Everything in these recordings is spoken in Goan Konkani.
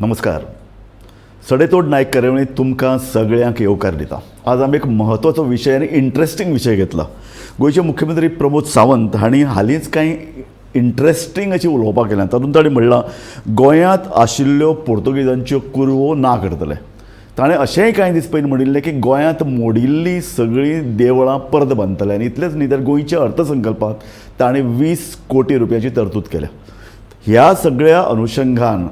नमस्कार. सडेतोड नायक कार्यावळींत तुमकां सगळ्यांक येवकार दिता. आज आमी एक म्हत्वाचो विशय आनी इंट्रस्टींग विशय घेतला. गोंयचे मुख्यमंत्री प्रमोद सावंत हांणी हालींच कांय इंट्रस्टींग अशी उलोवपां केल्यां. तातूंत तांणी म्हणलां, गोंयांत आशिल्ल्यो पोर्तुगेजांच्यो कुरवो ना करतले. ताणें अशेंय कांय दीस पयलीं म्हणिल्लें की गोंयांत मोडिल्लीं सगळीं देवळां परत बांदतले. आनी इतलेंच न्ही, तर गोंयच्या अर्थसंकल्पांत ताणें 20 कोटी रुपयाची तरतूद केल्या. ह्या सगळ्या अनुशंगान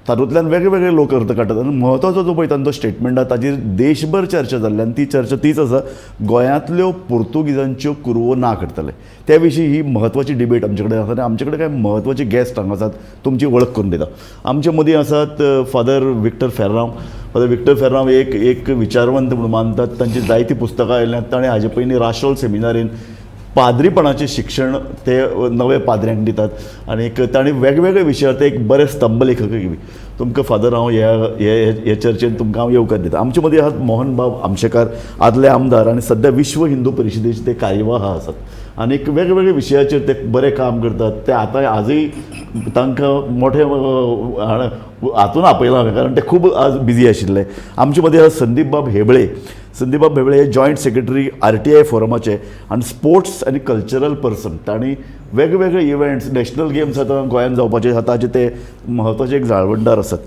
तातूंतल्यान वेगळे वेगळे लोक अर्थ काडटात आनी म्हत्वाचो जो पळय तांचो स्टेटमेंट आसा, ताचेर देशभर चर्चा जाल्ली आनी ती चर्चा तीच आसा, गोंयांतल्यो पोर्तुगिजांच्यो कुरवो ना करतले. त्या विशीं ही म्हत्वाची डिबेट आमचे कडेन आसा आनी आमचे कडेन कांय म्हत्वाचे गेस्ट हांगा आसात. तुमची वळख करून दिता. आमचे मदीं आसात father Victor Ferrao. Father Victor Ferrao एक एक विचारवंत म्हणून मानतात. तांची जायतीं पुस्तकां आयल्यांत. ताणें हाजे पयलीं राशोल सेमिनारीन पाद्रीपणाचें शिक्षण ते नवे पाद्र्यांक दितात आनी तांणी वेगवेगळे विशयार ते एक बरे स्तंभ लेखकय बी. तुमकां फादर, हांव ह्या हे हे चर्चेन तुमकां हांव येवकार दिता. आमचे मदीं आहात मोहन बाब आमशेकार, आदले आमदार आनी सद्या विश्व हिंदू परिशदेचे ते कार्यवाह आसात आनी वेगवेगळे विशयाचेर ते बरें काम करतात. ते आतां आजूय तांकां मोठे हातून आपयलां हांवें, कारण ते खूब आज बिजी आशिल्ले. आमचे मदीं आसा संदीप बाब हेबळे. संदीप बाब हेबळे हे जॉयंट सेक्रेटरी आरटीआय फोरमाचे आनी स्पोर्ट्स आनी कल्चरल पर्सन. तांणी वेगवेगळे इव्हेंट्स, नॅशनल गेम्स आतां गोंयांत जावपाचे आसा, ताचे ते म्हत्वाचे एक जाळवणदार आसात.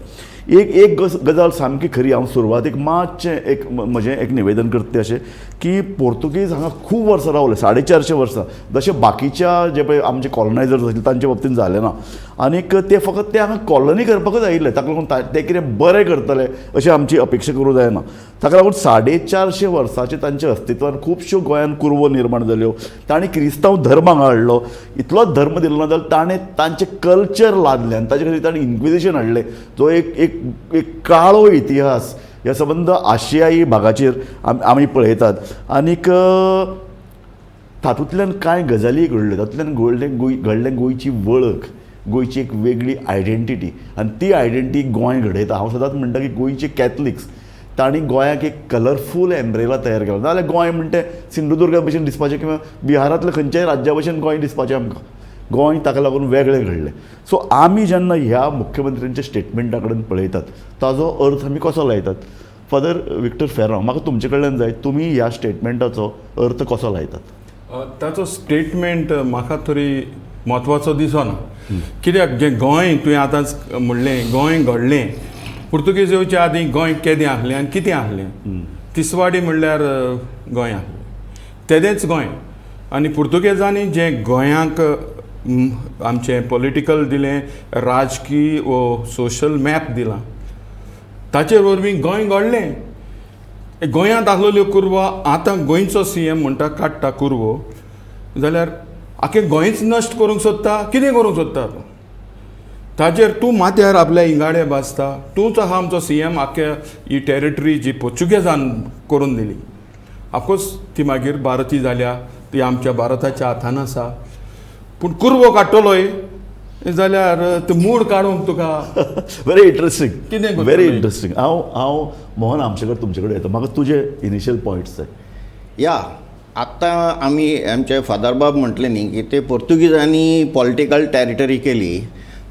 एक एक गजाल सामकी खरी. हांव सुरवातीक मातशें एक म्हजें एक निवेदन करता तें अशें की पोर्तुगीज हांगा खूब वर्सां रावले, 450 वर्सां, जशें बाकीच्या जे पळय आमचे कॉलनायझर्स आशिल्ले तांचे बाबतींत जालें ना. आनीक ते फकत ते हांगा कॉलनी करपाकूच आयिल्ले. ताका लागून ते कितें बरें करतले अशें आमची अपेक्षा करूं जायना. ताका लागून 450 वर्सांचे तांच्या अस्तित्वान खुबश्यो गोंयांत कुरवो निर्माण जाल्यो. तांणी क्रिस्तांव धर्म हांगा हाडलो. इतलोच धर्म दिलो ना, जाल्यार ताणें तांचें कल्चर लादलें आनी ताचे खातीर ताणें इन्क्विजिशन हाडलें, जो एक एक एक काळो इतिहास ह्या संबंद आशियाई भागाचेर आमी पळयतात. आनीक तातूंतल्यान कांय गजाली घडल्यो. तातूंतल्यान घडलें गोंय घडलें गोंयची वळख, गोंयची एक वेगळी आयडेंटिटी आनी ती आयडेंटिटी गोंय घडयता. हांव सदांच म्हणटा की गोंयचे कॅथलिक्स, तांणी गोंयाक एक कलरफूल एम्ब्रेला तयार केलो. नाजाल्यार गोंय म्हणटे सिंधुदुर्गा भशेन दिसपाचें किंवा बिहारांतल्या खंयच्याय राज्या भशेन गोंय दिसपाचें आमकां. गोंय ताका लागून वेगळें घडलें. सो आमी जेन्ना ह्या मुख्यमंत्र्यांच्या स्टेटमेंटा कडेन पळयतात, ताजो अर्थ आमी कसो लायतात? फादर विक्टर फेर्रांव, म्हाका तुमचे कडल्यान जाय, तुमी ह्या स्टेटमेंटाचो अर्थ कसो लायतात? ताचो स्टेटमेंट म्हाका तरी म्हत्वाचो दिसना. कित्याक, जें गोंय तुवें आतांच म्हणलें, गोंय घडलें, पुर्तुगेज येवच्या आदीं गोंय केदें आसलें आनी कितें आसलें? तिसवाडी म्हणल्यार गोंय आसलें, तेदेंच गोंय. आनी पुर्तुगेजांनी जें गोंयांक आमचें पॉलिटिकल दिलें, राजकीय वो सोशल मॅप दिलां, ताचे वरवीं गोंय घडलें. गोंयांत आसलेल्यो कुरवो आतां गोंयचो सीएम म्हणटा काडटा कुरवो, जाल्यार आख्खें गोंयच नश्ट करूंक सोदता. कितें करूंक सोदता तूं? ताजेर तूं माथ्यार आपल्या इंगाडे बाजता. तूंच आहा आमचो सीएम. आख्खे ही टेरिटरी जी पोर्चुगेजान करून दिली, ऑफकोर्स ती मागीर भारती जाल्या, ती आमच्या भारताच्या हातान आसा. पूण कुरवो काडटलोय जाल्यार ते मूड काडूंक तुका व्हेरी इंट्रस्टींग. कितें करतलोय? Very interesting. हांव हांव मोहन आमशेकर, तुमचे कडेन येता. म्हाका तुजे इनिशियल पॉयंट्स जाय. या, आत्तां आमी आमचे फादर बाब म्हटलें न्ही की ते पोर्तुगीजांनी पॉलिटिकल टेरिटरी केली.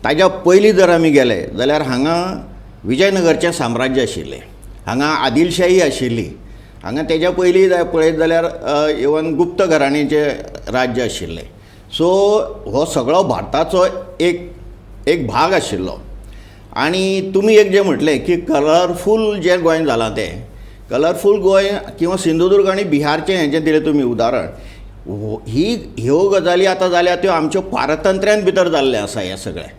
ताज्या पयलीं जर आमी गेले जाल्यार हांगा विजयनगरचें साम्राज्य आशिल्लें, हांगा आदिलशाही आशिल्ली, हांगा तेज्या पयलीं पळयत जाल्यार इवन गुप्त घराण्याचें राज्य आशिल्लें. सो हो सगळो भारताचो एक एक भाग आशिल्लो. आनी तुमी एक जें म्हटलें की कलरफूल जें गोंय जालां, तें कलरफूल गोंय किंवा सिंधुदुर्ग आनी बिहारचें हें जें दिलें तुमी उदाहरण, ही ह्यो गजाली आतां जाल्या त्यो आमच्यो पारतंत्र्यान भितर जाल्लें आसा. हें सगळें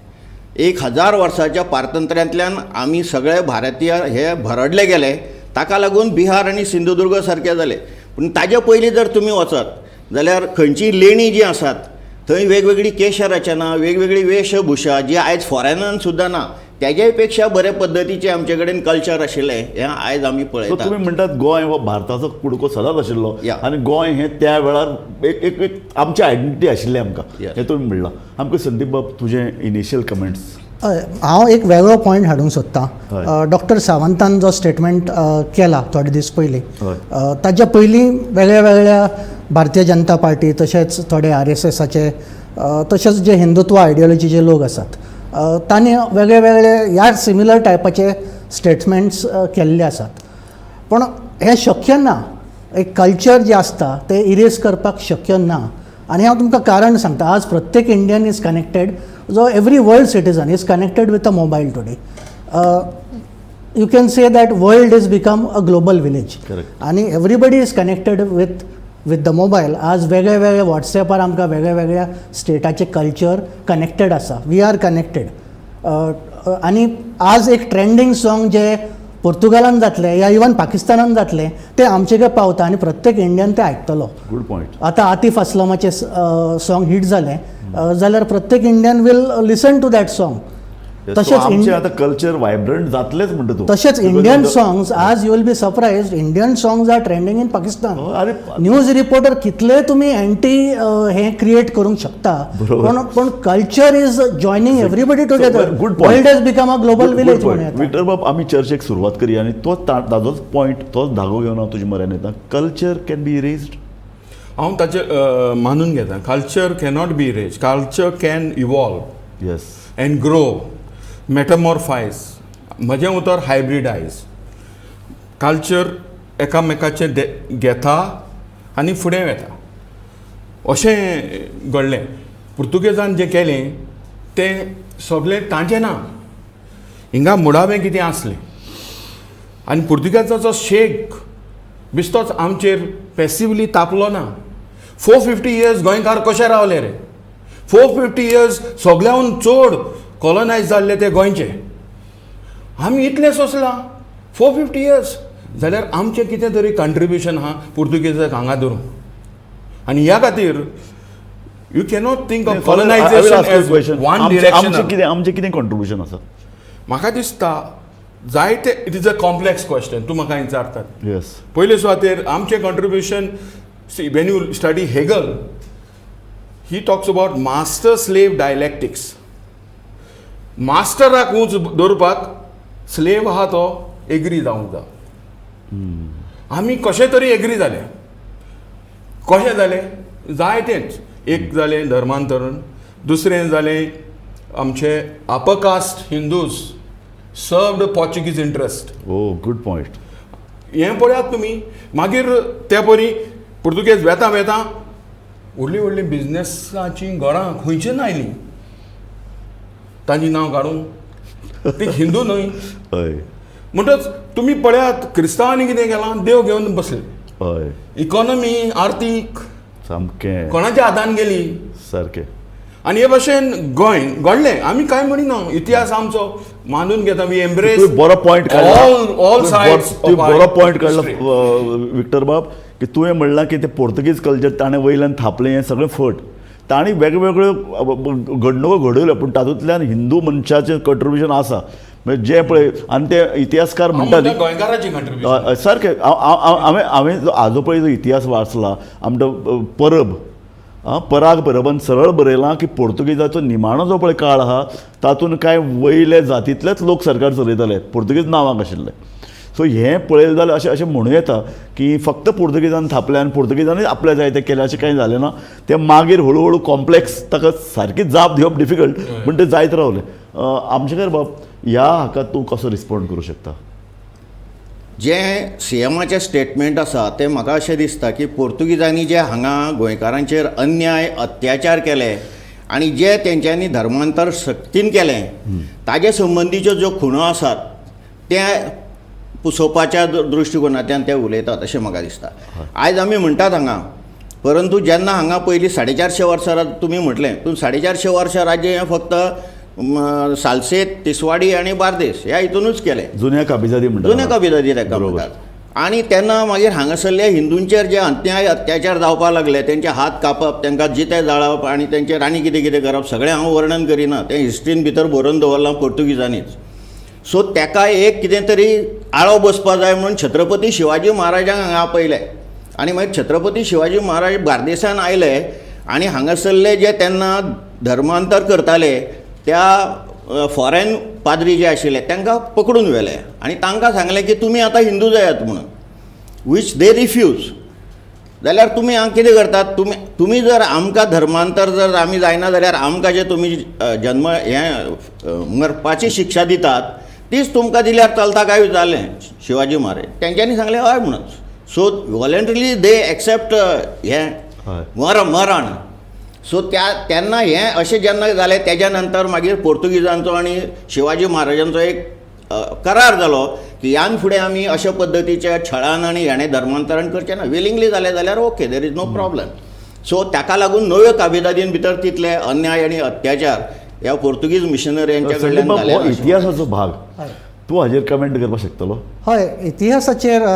1000 वर्साच्या पारतंत्र्यांतल्यान आमी सगळे भारतीय हे भरडले गेले. ताका लागून बिहार आनी सिंधुदुर्ग सारके जाले. पूण ताजे पयलीं जर तुमी वचत जाल्यार खंयचीय लेणीं जीं आसात, थंय वेगवेगळी केशरचना, वेगवेगळी वेशभुशा जी आयज फॉरेनान सुद्दां ना, तेज्याय पेक्षा बरे पद्दतीचें आमचे कडेन कल्चर आशिल्लें, हें आयज आमी सो पळयतात. तुमी म्हणटात गोंय हो भारताचो कुडको सदांच आशिल्लो आनी गोंय हें त्या वेळार एक एक एक आमची आयडेंटिटी आशिल्ली आमकां, हें तुमी म्हणलां. आमकां संदीप बाब, तुजें इनिशियल कमेंट्स. हय, हांव एक वेगळो पॉयंट हाडूंक सोदतां. डॉक्टर सावंतान जो स्टेटमेंट केला थोडे दीस पयलीं, ताच्या पयलीं वेगळ्या वेगळ्या भारतीय जनता पार्टी, तशेंच थोडे आरएसएसाचे, तशेंच जे हिंदुत्व आयडियोलॉजीचे लोक आसात तांणी वेगळे वेगळे ह्या सिमिलर टायपाचे स्टेटमेंट्स केल्ले आसात. पूण हें शक्य ना, एक कल्चर जें आसता तें इरेज करपाक शक्य ना. आनी हांव तुमकां कारण सांगता, आज प्रत्येक इंडियन is connected, जो every world citizen is connected with a mobile today. You can say that world is become a global village. आनी everybody is connected with the mobile. आज वेगळे वेगळे वॉट्सॅपार आमकां वेगळ्या वेगळ्या स्टेटाचे कल्चर कनेक्टेड आसा, we are connected. आनी आज एक ट्रेंडींग सॉंग जे पोर्तुगालान जातलें या इवन पाकिस्तानान जातलें तें आमचे कडेन पावता आनी प्रत्येक इंडियन तें आयकतलो. Good point. आतां आतिफ असलमाचें सॉंग हीट जालें जाल्यार प्रत्येक Indian will listen to that song. तशेंच आमचें आतां कल्चर वायब्रंट जातलेंच म्हणटा तूं. तशेंच इंडियन सॉंग्स, आज you will be surprised, Indian songs are trending in Pakistan. अरे न्यूज रिपोर्टर कितले तुमी एंटी हें क्रिएट करूंक शकता, बरोबर. पण culture is joining everybody together. Good point. World has become a global village म्हणूं येता. विक्टर बाब, आमी चर्चेक सुरवात करया आनी तोच ताजोच पॉयंट, तोच धागो घेवन हांव तुजे म्हऱ्यान येता. Culture can be erased? हांव ताचें मानून घेता, culture cannot be erase, culture can evolve. Yes. And grow, metamorphise, म्हजें उतर हायब्रिडायज. कल्चर एकामेकाचें घेता आनी फुडें वता अशें घडलें. पुर्तुगेजान जें केलें तें सगळें तांचें ना, हिंगा मुळावें कितें आसलें आनी पुर्तुगेजाचो शेक बिस्तोच आमचेर पॅसिवली तापलो ना. 450 इयर्स गोंयकार कशे रावले रे? 450 इयर्स सगळ्याहून चड कॉलोनायज जाल्ले ते गोंयचे, आमी इतलें सोंसलां 450 इयर्स, जाल्यार आमचें कितें तरी कंट्रिब्युशन आहा पुर्तुगेजाक हांगा धरून. आनी ह्या खातीर you cannot think of colonisation as one direction. आमचें कितें कॉन्ट्रिब्युशन आसा? म्हाका दिसता जायते, it is a complex question, तूं म्हाका विचारतात. येस. पयले सुवातेर आमचें contribution, see when you study Hegel, he talks about master slave dialectics. मास्टराक ऊंच दवरपाक स्लेव आहा तो एग्री जावंक जाय. आमी कशें तरी एग्री जाले, कशें जालें जायतेंच, एक जालें धर्मांतरण, दुसरें जालें आमचे upper caste Hindus served Portuguese interest. Oh, good point. हें पळयात तुमी. मागीर ते परी पुर्तुगेज वेता वेता व्हडलीं व्हडलीं बिजनसाचीं घरां खंयच्यान आयलीं तांची नांव काडून, ती हिंदू न्हय. हय. म्हणटच तुमी पळयात क्रिस्तांवांनी कितें केलां, देव घेवन बसले. हय. इकॉनॉमी आर्थीक सामकें कोणाच्या हातान गेली सारकें. आनी हे भशेन गोंय घडलें. आमी कांय म्हणिना, इतिहास आमचो मानून घेता, we embrace. तुवें बरो पॉयंट काडला, ऑल सायड्स. तुवें बरो पॉयंट काडला विक्टर बाब, की तुवें म्हणलां की ते पोर्तुगीज कल्चर ताणें वयल्यान थापलें, हें सगळें फट. तांणी वेगवेगळ्यो घडणुको घडयल्यो, पूण तातूंतल्यान हिंदू मनशाचें कंट्रिब्युशन आसा. म्हणजे जें पळय, आनी ते इतिहासकार म्हणटात गोंयकाराची कंट्रिब्युशन सारकें. हांवें जो आजो पळय जो इतिहास वाचला, आमचो परब पराग परबान सरळ बरयलां की पोर्तुगेजाचो निमाणो जो पळय काळ आहा तातूंत कांय वयले जातींतलेच लोक सरकार चलयताले, पोर्तुगेज नांवाक आशिल्ले. सो हें पळयलें जाल्यार अशें अशें म्हणूं येता की फक्त पोर्तुगेजान थापलें आनी पोर्तुगेजानूच आपलें जाय तें केलें अशें कांय जालें ना. तें मागीर हळू हळू कॉम्प्लेक्स, ताका सारकी जाप दिवप डिफिकल्ट, पूण तें जायत रावलें. आमचेकर बाब, ह्या हाका तूं कसो रिस्पोंड करूं शकता? जें सीएमाचें स्टेटमेंट आसा तें म्हाका अशें दिसता की पोर्तुगीजांनी जे हांगा गोंयकारांचेर अन्याय अत्याचार केले आनी जे तेंच्यांनी धर्मांतर सक्तीन केलें ताजे संबंदीच्यो ज्यो खुणो आसात ते पुसोवपाच्या दृश्टिकोनांतल्यान ते उलयतात अशें म्हाका दिसता. आयज आमी म्हणटात हांगा, परंतु जेन्ना हांगा पयलीं 450 वर्सां तुमी म्हटलें, पूण 450 वर्सां राज्य हें फक्त सालसेत, तिसवाडी आनी बार्देस ह्या हितूनच केलें. जुन्या काबिजादी म्हणटात, जुन्या काबिजादी ताका म्हणटात. आनी तेन्ना मागीर हांगासरल्या हिंदूंचेर जे अन्याय अत्याचार जावपाक लागले, तेंचे हात कापप, तांकां जिते जाळप आनी तेंचेर आनी कितें कितें करप, सगळें हांव वर्णन करिना, तें हिस्ट्रीन भितर बरोवन दवरलां पोर्तुगीजांनीच. सो ताका एक कितें तरी आळो बसपा जाय म्हणून छत्रपती शिवाजी महाराजांक हांगा आपयले आनी मागीर छत्रपती शिवाजी महाराज बार्देसान आयले आनी हांगासरले जे तेन्ना धर्मांतर करताले त्या फॉरेन पाद्री जे आशिल्ले तांकां पकडून व्हेले आनी तांकां सांगलें की तुमी आतां हिंदू जायात म्हणून, which they refuse. जाल्यार तुमी हांगा कितें करतात, तुमी तुमी जर आमकां धर्मांतर जर आमी जायना जाल्यार आमकां जे तुमी जन्म हें मरपाची शिक्षा दितात तीच तुमकां दिल्यार चलता काय विचारलें शिवाजी महाराज. तेंच्यांनी सांगलें हय म्हणून. सो वॉलंटरीली दे एक्सेप्ट हें मरण. सो त्या तेन्ना हें अशें जेन्ना जालें तेज्या नंतर मागीर पोर्तुगीजांचो आनी शिवाजी महाराजांचो एक करार जालो की ह्यान फुडें आमी अशा पद्दतीच्या छळान आनी हेणें धर्मांतरण करचें ना, विलिंगली जालें जाल्यार okay, there is no problem. So ताका लागून नव्यो काबिदादीन भितर तितले अन्याय आनी अत्याचार ह्या पोर्तुगीज मिशनऱ्यांच्या कडल्यान जाले. इतिहासाचो भाग, तूं हाजेर कमेंट करपाक शकतलो? हय, इतिहासाचेर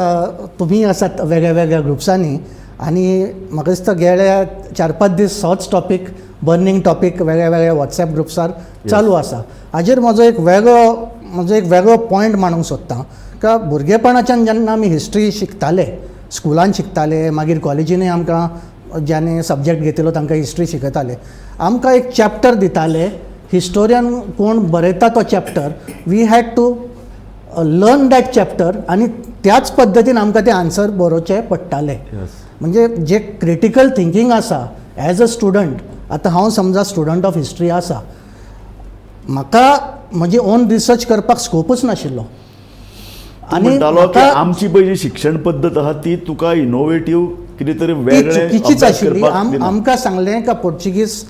तुमी आसात वेगळ्या वेगळ्या ग्रुप्सांनी आनी म्हाका दिसता गेल्या 4-5 दीस होच टॉपीक, बर्निंग टॉपीक वेगळ्या वेगळ्या वॉट्सॅप ग्रुप्सार चालू आसा. हाजेर म्हजो एक वेगळो पॉयंट मांडूंक सोदता का भुरगेपणाच्यान जेन्ना आमी हिस्ट्री शिकताले, स्कुलान शिकताले, मागीर कॉलेजीनूय आमकां ज्याने सब्जेक्ट घेतिल्लो तांकां हिस्ट्री शिकयताले, आमकां एक चॅप्टर दिताले, हिस्टोरियन कोण बरयता तो chapter, we had to learn that chapter आनी त्याच पद्दतीन आमकां ते आन्सर बरोवचे पडटाले. म्हणजे जे क्रिटिकल थिंकींग आसा एज अ स्टुडंट, आतां हांव समजा स्टुडंट ऑफ हिस्ट्री आसा, म्हाका म्हजी ओन रिसर्च करपाक स्कोपूच नाशिल्लो. आनी आमची पळय जी शिक्षण पद्दत आसा ती तुका इनोवेटीव कितें तरी वेगळें चुकीचीच आशिल्ली. आमकां सांगलें का पोर्चुगीज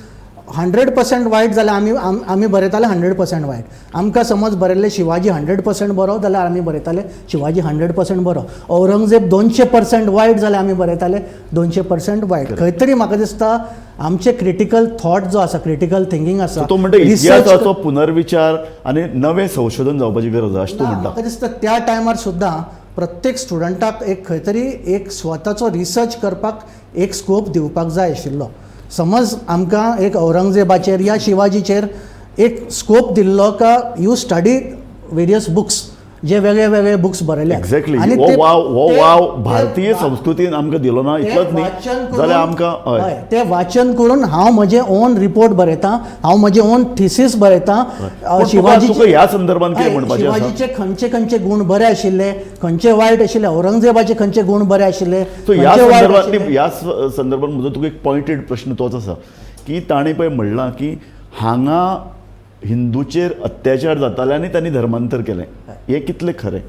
100% वायट जाल्यार आमी आमी बरयताले 100% वायट. आमकां समज बरयल्लें शिवाजी 100% बरो जाल्यार आमी बरयताले शिवाजी 100% बरो, औरंगजेब 200% वायट जाल्यार आमी बरयताले 200% वायट. खंय तरी म्हाका दिसता आमचे क्रिटिकल थॉट जो आसा, क्रिटिकल थिंकींग आसा, तो म्हणटा इतिहासाचो पुनर्विचार आनी नवें संशोधन जावपाची गरज आसा अशें तूं म्हणटा. म्हाका दिसता त्या टायमार सुद्दां प्रत्येक स्टुडंटाक एक खंय तरी एक स्वताचो रिसर्च करपाक एक स्कोप दिवपाक जाय आशिल्लो. समज आमकां एक औरंगजेबाचेर या शिवाजीचेर एक स्कोप दिल्लो का you study various books, जे वेगळे वेगळे बुक्स बरयले. एक्झॅक्टली, हो वाव भारतीय संस्कृतीन आमकां दिलो ना इतलोच न्ही जाल्यार आमकां ते वाचन करून हांव म्हजें ओन रिपोर्ट बरयता, हांव म्हजें ओन थिसीस बरयता. शिवाजी ह्या संदर्भात कितें म्हणपाचें, शिवाजीचे खंयचे खंयचे गुण बरे आशिल्ले, खंयचे वायट आशिल्ले, औरंगजेबाचे खंयचे गुण बरे आशिल्ले. ह्या संदर्भात म्हजो तुका एक पॉयंटेड प्रश्न तोच आसा की ताणें पळय म्हणलां की हांगा हिंदूचेर अत्याचार जाताले आनी तांणी धर्मांतर केलें, हें कितलें खरें?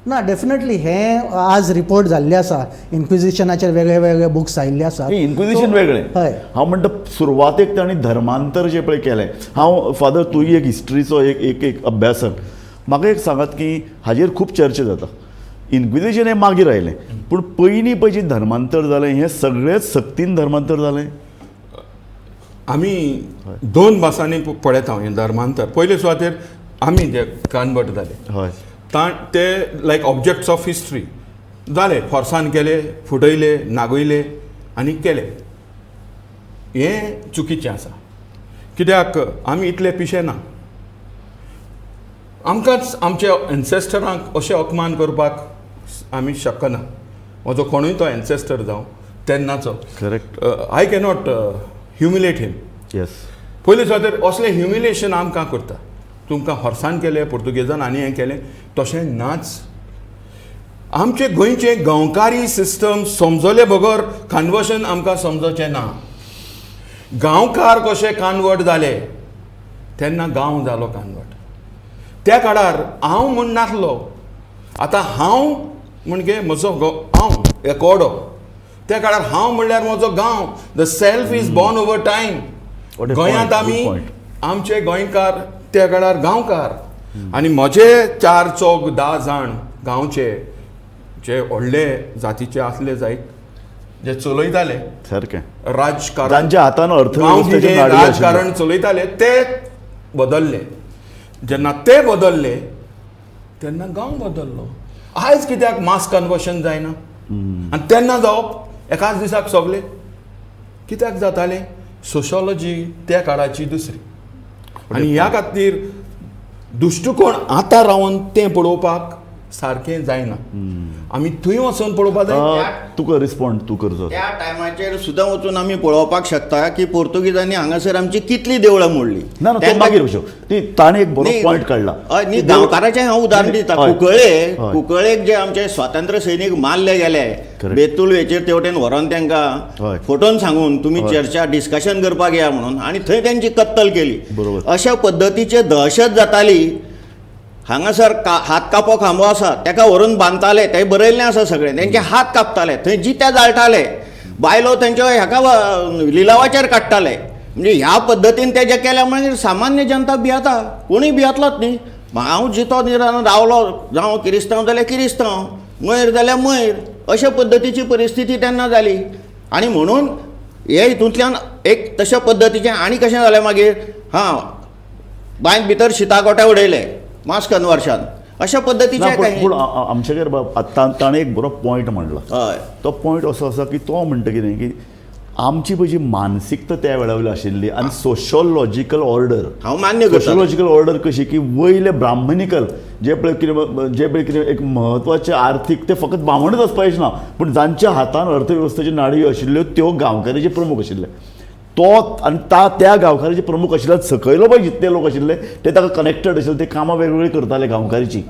ना, डेफिनेटली हें आज रिपोर्ट जाल्लें आसा, इन्क्विजिशनाचेर वेगळे वेगळे बुक्स आयिल्ले आसा. इन्क्विजिशन वेगळें, हय. हांव म्हणटा सुरवातेक तांणी धर्मांतर जें पळय केलें. हांव फादर तूंय एक हिस्ट्रीचो एक एक अभ्यासक, म्हाका एक सांगात की हाजेर खूब चर्चा जाता. इन्क्विजिशन हें मागीर आयलें, पूण पयलीं पळय जें धर्मांतर जालें हें सगळेंच सक्तीन धर्मांतर जालें. आमी दोन भासांनी पळयता हें धर्मांतर. पयले सुवातेर आमी जे कन्वर्ट जाले, हय, ते लायक ऑब्जेक्ट्स ऑफ हिस्ट्री जाले, फोर्सान केले, फुटयले, नागयले आनी केले. हें चुकीचें आसा, कित्याक आमी इतले पिशे ना. आमकांच आमच्या एन्सेस्टरांक अशें अपमान करपाक आमी शकना. म्हजो कोणूय तो एन्सेस्टर जावं तेन्नाचो, correct, I cannot humiliate him. Yes, पयले सुवातेर असलें ह्युमिलेशन आमकां करता. तुमकां हॉर्सान केलें पुर्तुगेजान आनी हें केलें, तशें नाच. आमचे गोंयचे गांवकारी सिस्टम समजले बगर कन्वर्शन आमकां समजचें ना. गांवकार कशे कन्वर्ट जाले तेन्ना गांव जालो कन्वर्ट. त्या काळार हांव म्हूण नासलो, आतां हांव म्हणजे म्हजो हांव एकोडो. त्या काळार हांव म्हणल्यार म्हजो गांव. The self is born over time. गोंयांत आमी आमचे गोंयकार त्या काळार गांवकार, आनी म्हजे 4 4 10 जाण गांवचे जे व्हडले जातीचे आसले जायत, जे चलयताले सारकें राजकारण, तांच्या हातान अर्थवेवस्थेचें राजकारण चलयताले, ते बदल्ले. जेन्ना ते बदल्ले तेन्ना गांव बदल्लो. आयज कित्याक मास कन्वर्शन जायना आनी तेन्ना जावप एकाच दिसाक सगळे कित्याक जातालें? सोशॉलॉजी त्या काळाची दुसरी. आनी ह्या खातीर दृश्टिकोण आतां रावन तें पळोवपाक सारकें जायना. आमी थंय वचोन पळोवपा जाय. तुका रिस्पॉन्ड तूं करचो. त्या टायमाचेर सुद्दां वचून आमी पळोवपाक शकता की पोर्तुगीजांनी हांगासर आमची कितली देवळां मोडली. ना ना, मागीर ती ताणें एक बरो पॉयंट काडला. हय न्ही, गांवकाराचें हांव उदाहरण दिता. कुंकळे, कुंकळेक जे आमचे स्वातंत्र्य सैनीक मारले गेले बेतूल हेचेर तेवटेन व्हरोन तांकां फोटोन सांगून तुमी चर्चा डिस्कशन करपाक या म्हणून, आनी थंय तेंची कत्तल केली. अशा पद्दतीचे दहशत जाताली. हांगासर हात कापो खांबो आसा ताका व्हरून बांदताले, ते बरयल्लें आसा सगळें, तेंचे हात कापताले, थंय जिते जाळटाले, बायलो तेंच्या हाका लिलावाचेर काडटाले. म्हणजे ह्या पद्दतीन ते जे केल्या मागीर सामान्य जनता भियेता, कोणूय भियेतलोच न्ही. हांव जितो निरान रावलो, जावं किरिस्तांव जाल्यार किरिस्तांव, मयर जाल्यार मयर, अशा पद्दतीची परिस्थिती तेन्ना जाली. आनी म्हणून हे हितूंतल्यान एक तशा पद्दतीचें आनी कशें जालें मागीर, हां बांयत भितर शिता गोटे उडयले मास कन्वर्शन अशा पद्दतीचें. पूण आमचेगेर बाब आतां ताणें एक बरो पॉयंट म्हणला. हय, तो पॉयंट असो आसा की तो म्हणटा कितें की आमची पळय जी मानसिकता त्या वेळा वयली आशिल्ली आनी सोशोलॉजिकल ऑर्डर, हांव मान्य करता. सोशोलॉजिकल ऑर्डर कशी की वयले ब्राह्मणिकल जे पळय कितें, जे पळय कितें एक म्हत्वाचें आर्थीक ते फकत बामणच आसपाचें ना, पूण जांच्या हातान अर्थवेवस्थेच्यो नाडयो आशिल्ल्यो त्यो गांवकाराचे प्रमुख आशिल्ले. तो आनी त्या गांवकाराचे प्रमुख आशिल्ले सकयलो पळय जितले लोक आशिल्ले ते ताका कनेक्टेड आशिल्ले, ते कामां वेगवेगळीं करताले गांवकारीची.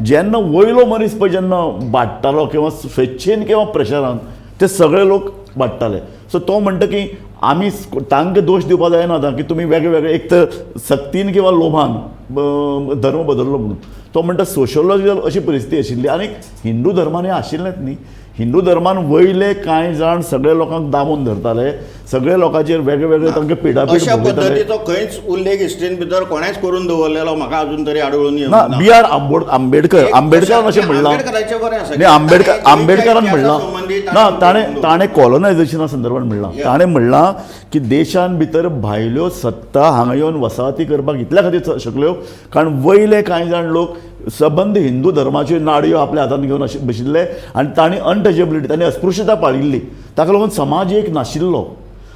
जेन्ना वयलो मनीस पळय जेन्ना बाडटालो किंवा स्वेच्छेन किंवा प्रेशरान ते सगळे लोक बाडटाले. सो तो म्हणटा की आमी तांकां दोश दिवपाक जायना आतां की तुमी वेगळे वेगळे एक तर सक्तीन किंवा लोभान धर्म बदल्लो म्हणून. तो म्हणटा सोशोलॉजिकल अशी परिस्थिती आशिल्ली आनी हिंदू धर्मान हें आशिल्लेंच न्ही. हिंदू धर्मान वयले कांय जाण सगळे लोकांक दामून धरताले, सगळे लोकांचेर वेगळे वेगळे तांकां पिडापीड. अशा पद्दतीचो खंयच उल्लेख हिस्ट्रीन भितर कोणेच करून दवरलेलो म्हाका अजून तरी आढळून ना. बी are Ambedkar, आंबेडकरान अशें म्हणलां, आंबेडकर आंबेडकरान म्हणलां ना, ताणें ताणें कॉलोनायझेशना संदर्भात म्हणलां. ताणें म्हणलां की देशान भितर भायल्यो सत्ता हांगा येवन वसाहती करपाक इतल्या खातीर शकल्यो कारण वयले कांय जाण लोक सबंद हिंदू धर्माच्यो नाडयो आपल्या हातान घेवन बशिल्ले आनी तांणी अनटचेबिलिटी, तांणी अस्पृश्यता पाळिल्ली, ताका लागून समाज एक नाशिल्लो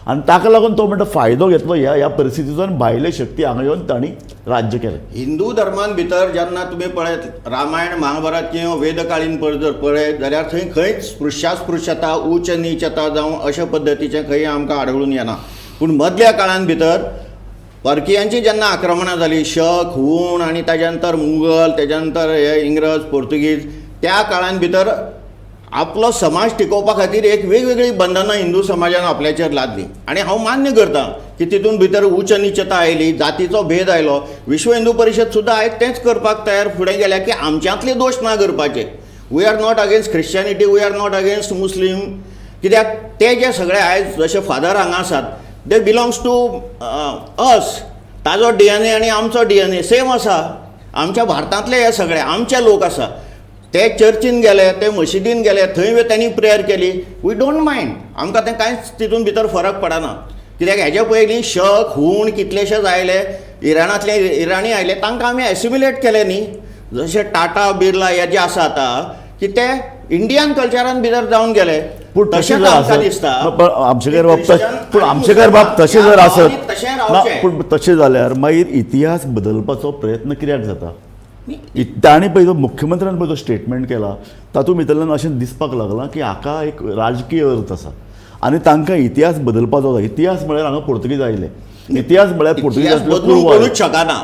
आनी ताका लागून तो म्हणटा फायदो घेतलो ह्या ह्या परिस्थितीचो आनी भायले शक्ती हांगा येवन तांणी राज्य केलें. हिंदू धर्मान भितर जेन्ना तुमी पळयत रामायण महाभारत किंवा वेदकालीन जर पळयत जाल्यार थंय खंयच स्पृश्यास्पृश्यता उच्च नीचता जावं अशा पद्दतीचें खंय आमकां आढळून येना. पूण मदल्या काळान भितर परकियांची जेन्ना आक्रमणां जाली, शक हूण आनी ताज्या नंतर मुगल, तेज्या नंतर हे इंग्रज पोर्तुगीज, त्या काळान भितर आपलो समाज टिकोवपा खातीर एक वेगवेगळीं बंधनां हिंदू समाजान आपल्याचेर लादलीं. आनी हांव मान्य करता की तितून भितर उच्च नीचता आयली, जातीचो भेद आयलो. विश्व हिंदू परिशद सुद्दां आयज तेंच करपाक तयार फुडें गेल्या की आमच्यांतले दोश ना करपाचे. We are not against Christianity, we are not against Muslim. कित्याक ते जे सगळे आयज जशे फादर हांगा आसात they belongs to अस. ताजो DNA आनी आमचो DNA same आसा. आमच्या भारतांतले हे सगळे आमचे लोक आसा. ते चर्चीन गेले, ते मशिदीन गेले, थंय त्यांनी प्रेयर केली, we don't mind, आमकां तें कांयच तितून भितर फरक पडना. कित्याक हेज्या पयलीं शक हूण कितलेशेच आयले, इराणांतले इराणी आयले, तांकां आमी एसिमिलेट केले न्ही. जशे टाटा बिर्ला हे जे आसा आतां की ते इंडियन कल्चरान भितर जावन गेले. पूण तशें जर आसत, आमचेगेर बाब, पूण आमचेगेर बाब तशें जर आसत ना, पूण तशें जाल्यार मागीर इतिहास बदलपाचो प्रयत्न कित्याक जाता? ताणें पळय जो मुख्यमंत्र्यान पळय जो स्टेटमेंट केला तातूंत भितरल्यान अशें दिसपाक लागलां की हाका एक राजकीय अर्थ आसा आनी तांकां इतिहास बदलपाचो आसा. इतिहास म्हळ्यार हांगा पोर्तुगीज आयले, इतिहास म्हळ्यार पोर्तुगीज बदलूंक शकना.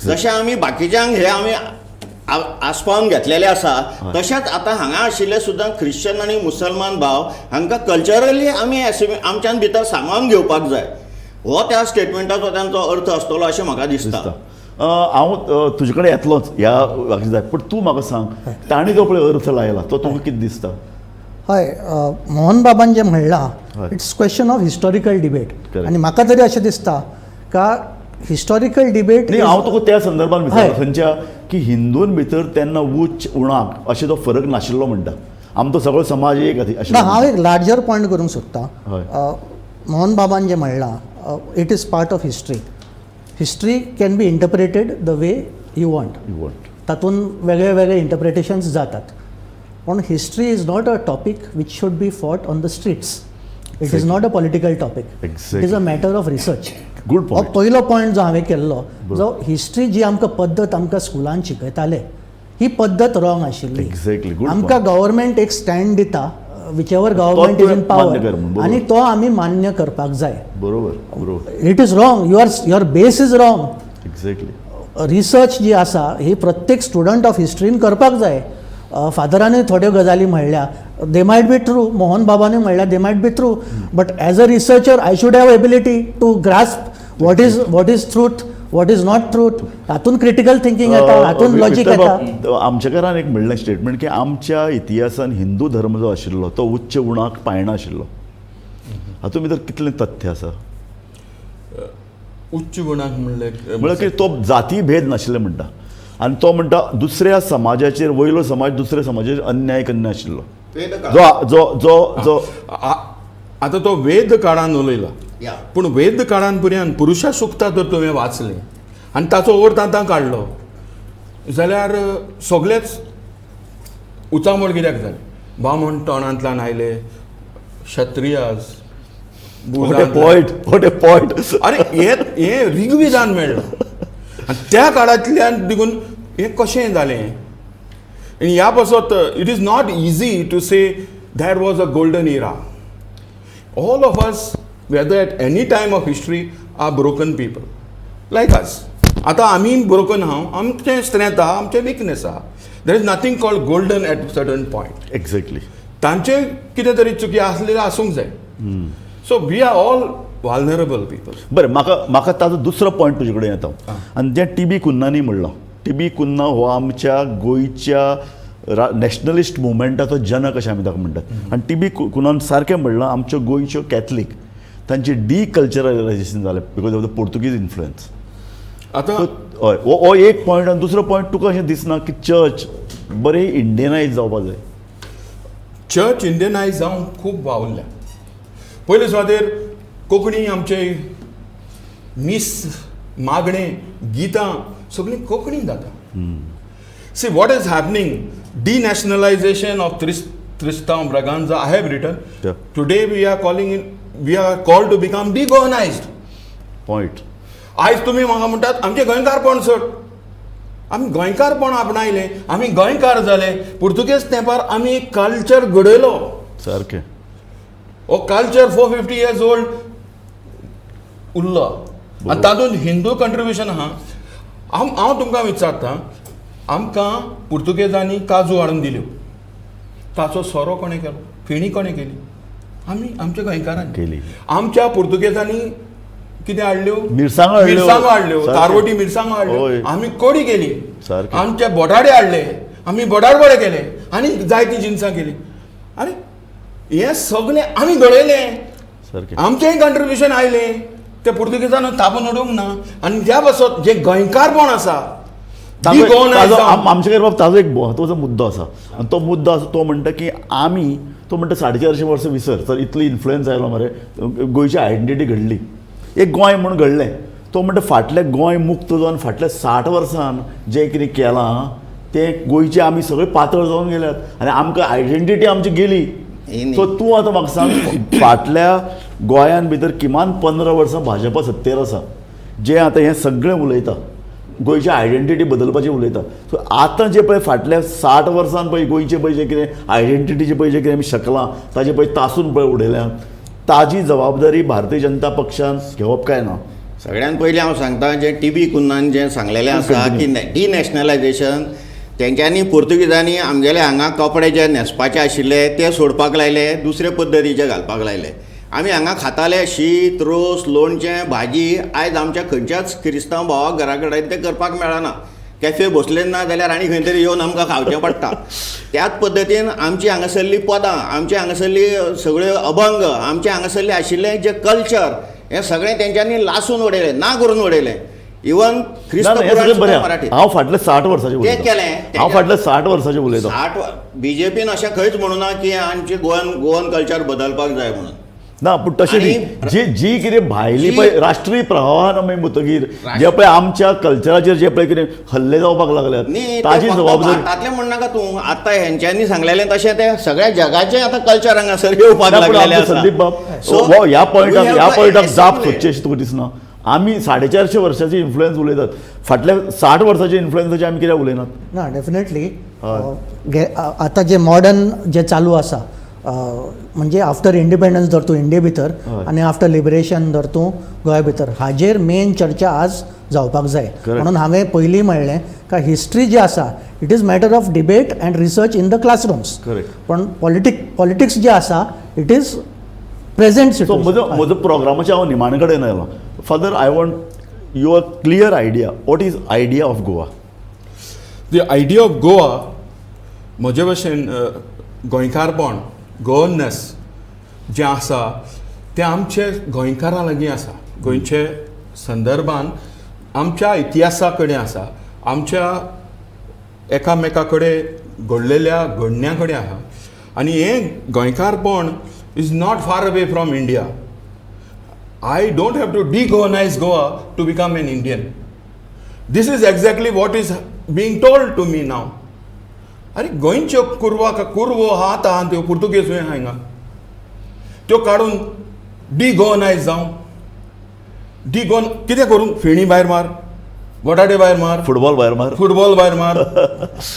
जशें आमी बाकीच्यांक हे आमी आस्पावन घेतलेले आसा तशेंच आतां हांगा आशिल्ले सुद्दां ख्रिश्चन आनी मुसलमान भाव हांकां कल्चरली आमी आमच्यान भितर सामावून घेवपाक जाय. हो त्या स्टेटमेंटाचो तांचो अर्थ आसतलो अशें म्हाका दिसता. हांव तुजे कडेन येतलोच ह्या जाय, पूण तूं म्हाका सांग तांणी जो पळय अर्थ लायला तो तुका कितें दिसता? हय, मोहन बाबान जें म्हणलां it's question of historical debate. आनी म्हाका तरी अशें दिसता का हिस्टॉरिकल डिबेट न्ही, हांव तुका त्या संदर्भात विचारता खंयच्या की हिंदून भितर तेन्ना उच्च उणाक अशें तो फरक नाशिल्लो म्हणटा, आमचो सगळो समाज एक ना. हांव एक लार्जर पॉयंट करूंक सोदतां. मोहन बाबान जें म्हणलां it is part of history. History can be interpreted the way you want, तातूंत वेगळे वेगळे इंटरप्रिटेशन्स जातात. पूण history is not a topic which should be fought on the streets. It is not a political topic, it is a matter of research. Good point. हो पयलो पॉयंट जो हांवें केल्लो, जो हिस्ट्री जी आमकां पद्दत आमकां स्कुलान शिकयताले ही पद्दत रॉंग आशिल्ली. Exactly, good आमकां point. गव्हर्मेंट एक स्टँड दिता, whichever government is in मान्य कर म्हणून, पॉवर, बरोबर. आनी तो आमी मान्य करपाक जाय. बरोबर बरोबर It is wrong, your base is wrong. Research जी आसा ही प्रत्येक स्टुडंट ऑफ हिस्ट्रीन करपाक जाय. फादरानूय थोड्यो गजाली म्हणल्या, they might be true. Mohan बाबानूय म्हणल्या, they might be true, but as a researcher I should have ability to grasp what is truth, what is not truth. हातून क्रिटिकल थिंकींग येता, हातून लॉजीक येता. आमच्या एक म्हणलें स्टेटमेंट की आमच्या इतिहासान हिंदू धर्म जो आशिल्लो तो उच्च उणाक पायणा आशिल्लो. हातूंत भितर कितलें तथ्य आसा? उच्च गुणाक म्हणले म्हळ्यार की तो जाती भेद नाशिल्ले म्हणटा आनी तो म्हणटा दुसऱ्या समाजाचेर, वयलो समाज दुसऱ्या समाजाचेर अन्याय करनाशिल्लो. जो जो जो जो आतां तो वेद काळान उलयला, या. पूण वेद काळान पर्यंत पुरुशा सुक्ता जर तुवें वाचलें आनी ताचो अर्थ आतां काडलो जाल्यार सगळेच उचामळ कित्याक जालें? बामण तोंडांतल्यान आयले, Kshatriyas. What a point, what a point. अरे, हे हे ऋग्वेदान मेळ्ळो आनी त्या काळांतल्यान देखून हें कशें जालें? आनी ह्या पासत it is not easy to say that was a golden era. All of us, whether at any time of history, are broken people like us. आतां आमी ब्रोकन आहा, आमचें स्ट्रेंथ आहा, आमचें विकनेस आहा. There is nothing called golden at certain point. तांचे कितें तरी चुकी आसलेले आसूंक जाय. So we are all vulnerable people. बरें, म्हाका ताजो दुसरो पॉयंट तुजे कडेन येता आनी जें टी बी कुन्नानी म्हणलो. टी बी कुन्ना हो आमच्या गोंयच्या नॅशनलिस्ट मुवमेंटाचो जनक अशें आमी ताका म्हणटात. आनी टी बी कुन्नान सारकें म्हणलां, आमच्यो गोंयच्यो कॅथलीक तांची डिकल्चरलायजेशन जालें because of the Portuguese influence. आतां हय, हो एक पॉयंट. आनी दुसरो पॉयंट, तुका अशें दिसना की चर्च बरें इंडियनायज जावपा जाय? चर्च इंडियनायज जावंक खूब वावुरल्या. पयले सुवातेर कोंकणी, आमचे मीस, मागणें, गितां सगळीं कोंकणीन जाता. See what is happening, denationalisation of Tristao Braganza, I have written. Today we are calling in, we are called to become de-Goanized. Point. आयज तुमी म्हाका म्हणटात आमचें गोंयकारपण सोड. आमी गोंयकारपण आपणायलें, आमी गोंयकार जाले. पुर्तुगेज तेंपार आमी एक कल्चर घडयलो. हो कल्चर 450 years old उरलो आनी तातूंत हिंदू कंट्रिब्युशन आहा. हांव तुमकां विचारता, आमकां पुर्तुगेजांनी काजू हाडून दिल्यो, ताचो सोरो कोणें केलो? फेणी कोणें केली? आमी, आमच्या गोंयकारांनी केली. आमच्या पुर्तुगेजांनी कितें हाडल्यो? मिरसांगो हाडल्यो. मिरसांगो हाडल्यो, तारवटी मिरसांगो हाडल्यो. आमी कोडी केली. आमचे बोटाडे हाडले, आमी बोटाडबोडे केले आनी जायतीं जिनसां केली. आरे, हें सगळें आमी घडयलें. आमचेंय कंट्रिब्युशन आयलें. ते पुर्तुगेजान तापोवन उडोवंक ना. आनी त्या पासत जें गोंयकारपण आसा, आमचे बाब ताजो एक म्हत्वाचो मुद्दो आसा आनी तो मुद्दो आसा, तो म्हणटा की आमी, तो म्हणटा 450 वर्सां विसर तर इतलो इन्फ्लुयन्स आयलो मरे, गोंयची आयडेंटिटी घडली, एक गोंय म्हूण घडलें. तो म्हणटा फाटलें गोंय मुक्त जावन फाटल्या 60 वर्सान जें कितें केलां तें गोंयचें आमी सगळे पातळ जावन गेल्यात आनी आमकां आयडेंटिटी आमची गेली. सो तूं आतां म्हाका सांग, फाटल्या गोंयान भितर किमान 15 वर्सां भाजपा सत्तेर आसा, जें आतां हें सगळें उलयता, गोंयची आयडेंटिटी बदलपाची उलयता. सो आतां जे पळय फाटल्या 60 वर्सान पळय गोंयचें पळय जें कितें आयडेंटिटीचें पळय जें कितें आमी शकलां ताजें पळय तासून पळय उडयल्यात, ताजी जबाबदारी भारतीय जनता पक्षान घेवप काय ना? सगळ्यान पयलीं हांव सांगता, जें टी बी कुन्नान जें सांगलेलें आसा की डिनॅशनलायजेशन तेंच्यांनी पुर्तुगेजांनी आमगेले हांगा कपडे जे न्हेसपाचे आशिल्ले ते सोडपाक लायले, दुसरे पद्दतीचे घालपाक लायले. आमी हांगा खाताले शीत, रोस, लोणचें, भाजी. आयज आमच्या खंयच्याच क्रिस्तांव भावाक घरा कडेन तें करपाक मेळना. कॅफे बसले ना जाल्यार आनी खंय तरी येवन आमकां खावचें पडटा. त्याच पद्दतीन आमची हांगासरली पदां, आमचे हांगासरली सगळ्यो अभंग, आमचे हांगासरले आशिल्ले जे कल्चर, हें सगळें तेंच्यांनी लासून उडयलें, ना करून उडयलें. इवन क्रिस्त पुराण मराठी. हांव फाटले 60 वर्सांचे तें केलें. हांव फाटले 60 वर्सांचे उलयतां. 60 बीजेपीन अशें खंयच म्हणूना की आमचे गोवन कल्चर बदलपाक जाय म्हणून. ना, पूण तशें न्ही, जी जी कितें भायली पळय राष्ट्रीय प्रवाहान आमी म्हणटगीर जे पळय आमच्या कल्चराचेर जे पळय कितें हल्ले जावपाक लागल्यात ताजी जबाबदारी. भारतांतलें म्हणनाका तूं, आतां हेंच्यांनी सांगलेलें तशें तें सगळ्या जगाचें आतां कल्चर हांगासर येवपाक लागलेलें आसा. संदीप बाब, ह्या पॉयंटाक जाप सोदची अशी तुका दिसना? आमी 450 वर्सांची इन्फ्लुयन्स उलयतात. फाटल्या 60 वर्साच्या इन्फ्लुएन्साचे आमी कित्याक उलयनात? ना, डेफिनेटली. आतां जे मॉडर्न जे चालू आसा, म्हणजे आफ्टर इंडिपेंडन्स धर तूं इंडिये भितर आनी आफ्टर लिबरेशन धर तूं गोंया भितर, हाजेर मेन चर्चा आज जावपाक जाय. म्हणून हांवें पयलीं म्हणलें का हिस्ट्री जी आसा, it is matter of debate and research in the classrooms. पण पॉलिटिक्स जे आसा, it is present. सो म्हजो प्रोग्रामाच्या हांव निमाणे कडेन आयलो. Father, I want your clear idea, what is idea of Goa? The idea of Goa म्हजे भशेन गोंयकारपण, गोवननेस जें आसा तें आमचे गोंयकारां लागीं आसा. गोंयचे संदर्भान आमच्या इतिहासा कडेन आसा, आमच्या एकामेका कडेन घडलेल्या घडण्या कडेन आसा. आनी हें गोंयकारपण is not far away from India. I don't have to de-Goanize Goa to become an Indian. This is exactly what is being told to me now. अरे, गोंयच्यो कुरवा कुरवो आहा आतां, त्यो पुर्तुगेज आहा हिंगा, त्यो काडून डी गोवनायज जावं, डी गोवन कितें करूं? फेणी भायर मार, बटाटे भायर मार, फुटबॉल भायर मार. फुटबॉल भायर मार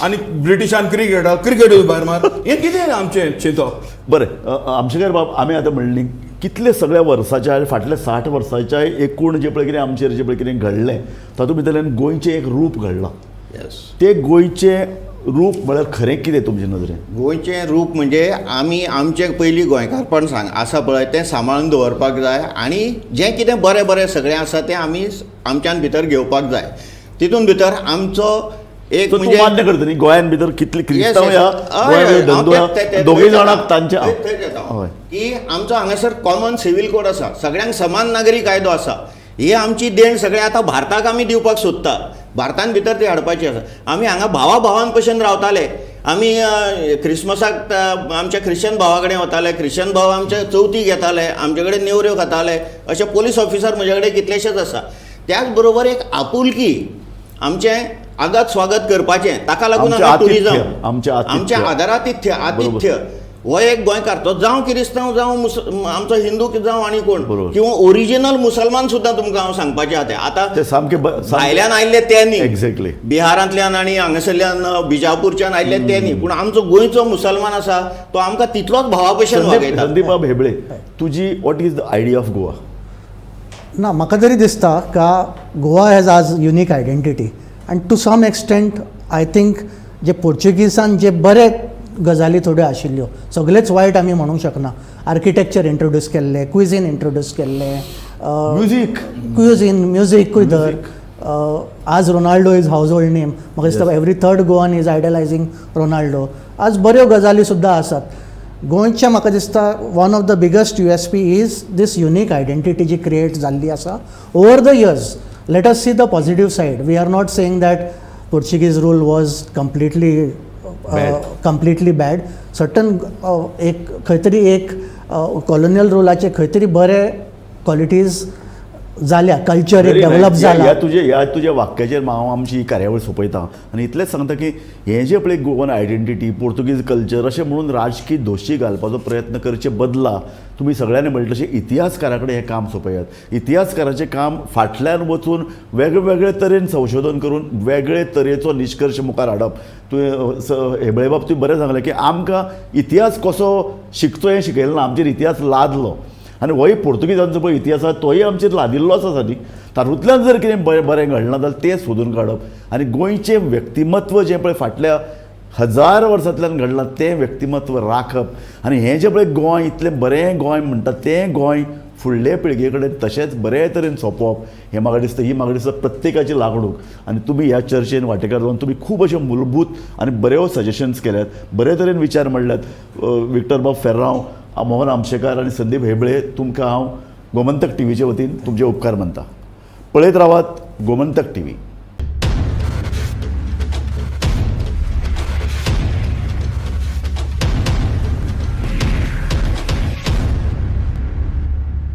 आनी ब्रिटिशान क्रिकेट क्रिकेटूय भायर मार. हें कितें आमचें चिंतप? बरें, आमशेकर बाब, आमी आतां म्हणली कितले सगळ्या वर्साच्या, फाटल्या 60 वर्साच्या एकूण जें पळय कितें आमचेर जें पळय कितें घडलें, तातूंत भितरल्यान गोंयचें एक रूप घडलां. तें गोंयचें रूप म्हळ्यार खरें कितें तुमचे नदरेन? गोंयचें रूप म्हणजे आमी आमचें पयलीं गोंयकारपण सांग आसा पळय, तें सांबाळून दवरपाक जाय आनी जें कितें बरें बरें सगळें आसा तें आमी आमच्यान भितर घेवपाक जाय. तितून भितर आमचो एक सो तूं म्हणजे मान्य करता न्ही, गोंयान भितर कितले क्रिस्तांव ह्या हय, गोंया हय, भितर धंदो हांव ते- दोगूय थंय जाणांक येता. तांचे थंय येता हांव. की आमचो हांगासर कॉमन सिवील कोड आसा, सगळ्यांक समान नागरी कायदो आसा. ही आमची देण सगळें आतां भारताक आमी दिवपाक सोदता, भारतान भितर ती हाडपाची आसा. आमी हांगा भावा भावान भशेन रावताले. आमी क्रिसमसाक आमच्या ख्रिश्चन भावा कडेन वताले, ख्रिश्चन भाव आमच्या चवथीक येताले, आमचे कडेन नेवऱ्यो खाताले. अशे पोलीस ऑफिसर म्हजे कडेन कितलेशेच आसा. त्याच बरोबर एक आपुलकी, आमचें आगत स्वागत करपाचें, ताका लागून आमचें हांगा आतिथ्य, टुरिजम, आमचें आतिथ्य. आमचें आदरातिथ्य, आतिथ्य हो एक गोंयकार, तो जावं किरिस्तांव, जावं आमचो हिंदू जावं आनी कोण, किंवा ओरिजिनल मुसलमान सुद्दां. तुमकां हांव सांगपाचें आहा तें आतां ते सामके भायल्यान आयिल्ले ते न्ही, बिहारांतल्यान आनी हांगासरल्यान बिजापूरच्यान आयिल्ले ते न्ही, पूण आमचो गोंयचो मुसलमान आसा तो आमकां तितलोच भावा भशेन वागयता. संदीप बाब हेबळे, तुजी what is the idea of Goa? ना, म्हाका तरी दिसता का गोवा हॅज आज युनीक आयडेंटिटी आनी to some extent I think जे पोर्चुगीसान जे बरे गजाली थोड्यो आशिल्ल्यो, सगळेच वायट आमी म्हणूंक शकना. आर्किटेक्चर इंट्रोड्यूस केल्लें, क्विझीन इंट्रोड्यूस केल्लें, म्युजीक, क्विझीन, म्युजिकूय धर. आज Ronaldo is household name. म्हाका दिसता every third Goan is idolizing Ronaldo. आज बऱ्यो गजाली सुद्दां आसात गोंयच्या. म्हाका दिसता one of the biggest USP is this unique identity ji create जाल्ली आसा over the years. Let us see the positive side. We are not saying that Portuguese rule was completely Bad. Completely bad. Certain एक खंय तरी एक कॉलोनियल रुलाचे खंय तरी बरे क्वॉलिटीज जाल्या, कल्चर एक Very nice. Develop जाला. ह्या तुज्या वाक्याचेर हांव आमची ही कार्यावळ सोंपयता आनी इतलेंच सांगता की हें जें पळय गोवन आयडेंटिटी, पोर्तुगीज कल्चर अशें म्हणून राजकीय दोशी घालपाचो प्रयत्न करचे बदला तुमी सगळ्यांनी म्हणलें तशें इतिहासकारा कडेन हें काम सोंपयात. इतिहासकाराचें काम फाटल्यान वचून वेगळे वेगळे तरेन संशोधन करून वेगळे तरेचो निश्कर्श मुखार हाडप. तुवें हेबळे बाब, तुवें बरें सांगलें की आमकां इतिहास कसो शिकचो हें शिकयलें ना, आमचेर इतिहास लादलो आनी होय पोर्तुगीजांचो पळय इतिहास आसा तोय आमचेर लादिल्लोच आसा न्ही. तातूंतल्यान जर कितें बरें बरें घडलां जाल्यार तें सोदून काडप आनी गोंयचें व्यक्तिमत्व जें पळय फाटल्या हजार वर्सांतल्यान घडलां तें व्यक्तिमत्व राखप आनी हें जें पळय गोंय इतलें बरें गोंय म्हणटा तें गोंय फुडले पिळगे कडेन तशेंच बरे तरेन सोंपोवप हें म्हाका दिसता, ही म्हाका दिसता प्रत्येकाची लागणूक. आनी तुमी ह्या चर्चेन वांटेकार जावन तुमी खूब अशे मुलभूत आनी बऱ्यो सजेशन्स केल्यात, बरे तरेन विचार मांडल्यात. विक्टर बाब फेर्रांव, मोहन आमशेकार आनी संदीप हेबळे, तुमकां हांव गोमंतक टीव्हीचे वतीन तुमचे उपकार मानता. पळयत रावात गोमंतक टीव्ही.